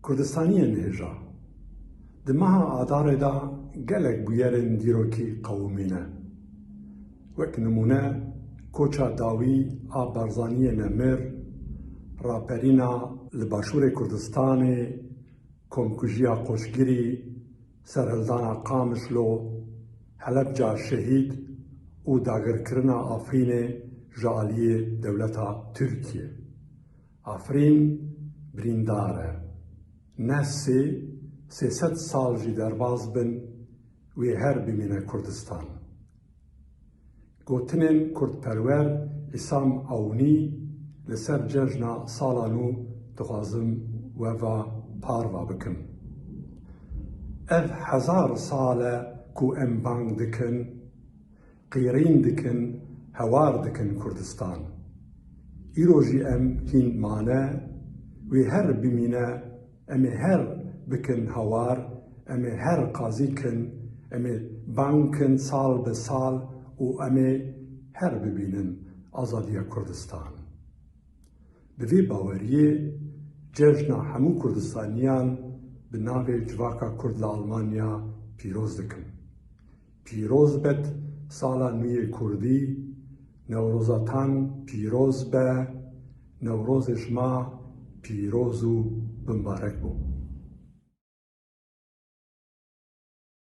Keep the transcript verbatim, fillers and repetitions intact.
Kurdistaniyên hêja. Di meha Adarê de gelek bûyerên dîrokî qewimîne. Wek nimûne, koça dawî a Barzaniyê Nemir, raperîna li Başûrê Kurdistanê, komkujiya Qoçgirî, serhildana Qamişlo, Helebca Şehîd û dagirkirina Afrînê ji aliyê dewleta Tirkiye. Afrîn birîndar e. Ne sê, sê sed sal jî derbas bin, wê her bimîne Kurdistan. Gotinên kurdperwer Îsam Ewnî li ser cejna sala nû dixwazim we ve parva bikim. Ev hezar sal e ku em bang dikin, qîrîn dikin, hewar dikin Kurdistan. Îro jî em hîn mane, wê her bimîne, em ê her bikin hewar, em ê her qazî kin, em ê bang kin sal bi sal û em ê her bibînin azadiya Kurdistan. Bi vî baweriyê cejna hemû Kurdistaniyan bi navê Civaka Kurd li Almanya pîroz dikim. Pîroz bet sala nû yê Kurdî, Newroza tan pîroz be, Newrozê ji me pîroz û bimbarek bo.